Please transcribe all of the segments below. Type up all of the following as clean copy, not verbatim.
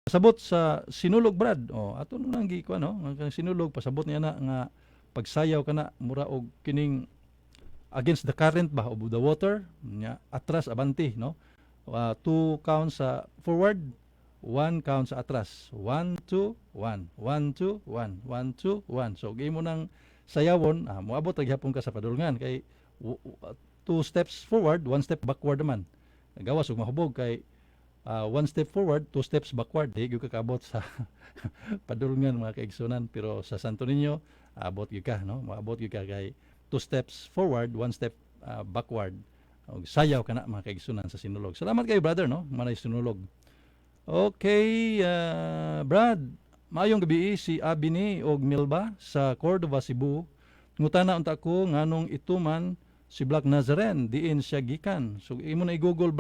Pasabot sa sinulog, Brad. Oh, ato nang gi kuan, no, ang sinulog, pasabot niya na nga pagsayaw kana mura og kining against the current ba of the water nya, atras abante, no? Two counts sa forward, one count sa atras. One, two, one, one, two, one, one, two, one. So imo nang sayawon, moabot ra gihapon ka sa padulngan kay two steps forward, one step backward naman. Gawas ug mahubog kay one step forward, two steps backward, di gyud ka kaabot sa padulngan, mga kaigsunan. Pero sa Santo Niño, abot gyud ka, no? Moabot gyud ka kay two steps forward, one step backward. Og sayaw kana, mga kaigsunan, sa sinulog. Salamat kayo, brother, no? Manay sinulog. Okay, Brad, maayong gabi, si Abini og Milba sa Cordova, Cebu. Ngutana unta ko nganong ituman si Black Nazarene, diin siya gikan? So imo na i-Google,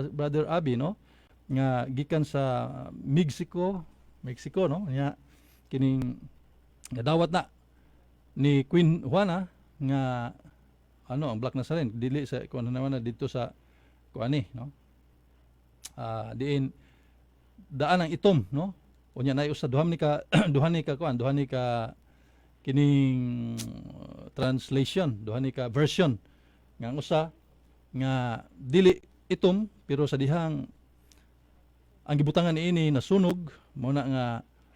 brother Abi, no? Nga gikan sa Mexico, Mexico, no? Nya kining nadawat na ni Queen Juana nga ano ang Black Nazarene, dili sa kuan naman na dito sa kuani, no? Diin daan ang itom, no? Unya nay usa, duha ni ka kuan, duha ni ka kining translation, duha ni ka version nga ang usa nga dili itom, pero sa dihang ang gibutangan niini nasunog, mao na nga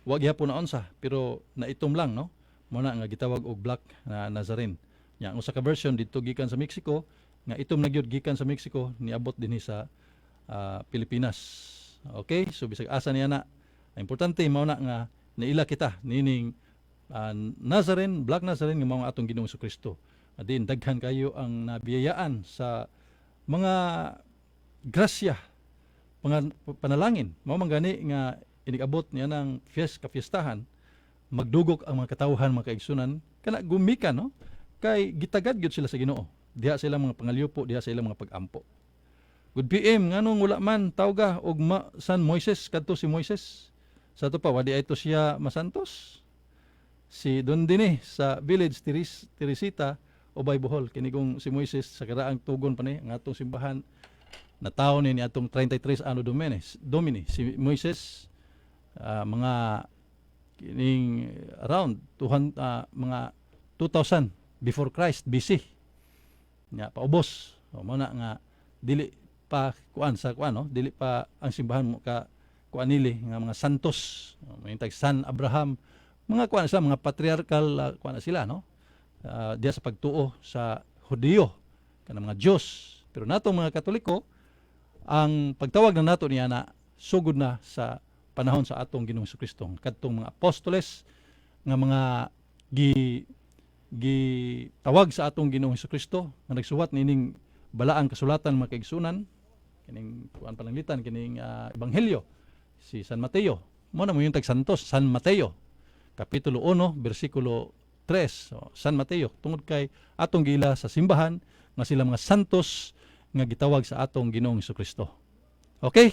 wa gihapon na unsa, pero naitom lang, no? Mao na nga gitawag og Black na Nazarene. Nya ang usa ka version didto gikan sa Mexico nga itom na gyud, gikan sa Mexico niabot dinhi sa Pilipinas. Okay, so bisag asa niya na, ang importante mao na nga naila kita nining Nazarene, Black Nazarene, nga mao ang atong Ginoong Kristo. Adin daghan kayo ang nabiyayaan sa mga grasya, mga panalangin. Mao man gani nga inig-abot niya ng fiesta, kapiestahan, magdugok ang mga katawhan, mga kaigsunan, kana gumikan, no, kay gitagad gyud sila sa Ginoo diha sa ilang mga pangalyupo, diha sa ilang mga pag-ampo. Good PM, nganong wala man tawga og San Moises kadto si Moises? Sa ato pa wadi ito siya masantos. Si Don dinhi sa village Teresita, Ubay, Bohol. Kini kong si Moises, sa karaang tugon pa ni ang atong simbahan na tao ni atong 33 Anno Domini Domini si Moises, mga kining around 200, mga 2000 before Christ, BC nga paubos. O mo na nga dili pa kuan sa kuan, no, dili pa ang simbahan mo ka kuan nili nga mga santos. O, may tag San Abraham, mga kuan sila, mga patriarchal, kuan na sila, no? Diya sa pagtuo sa Hudiyo, kanang mga Diyos. Pero natong mga Katoliko, ang pagtawag na nato niya na sugod na sa panahon sa atong Ginoong Kristo, kadtong mga apostoles nga mga gi gitawag sa atong Ginoong Kristo nga nagsuwat nining balaang kasulatan, mga kaigsunan, kining kuan pananglitan kining ebanghelyo si San Mateo. Mo na mo yung tag Santos San Mateo, kapitulo 1 bersikulo 3. So, San Mateo, tungod kay atong gila sa simbahan nga sila mga santos nga gitawag sa atong Ginoong Kristo. Okay.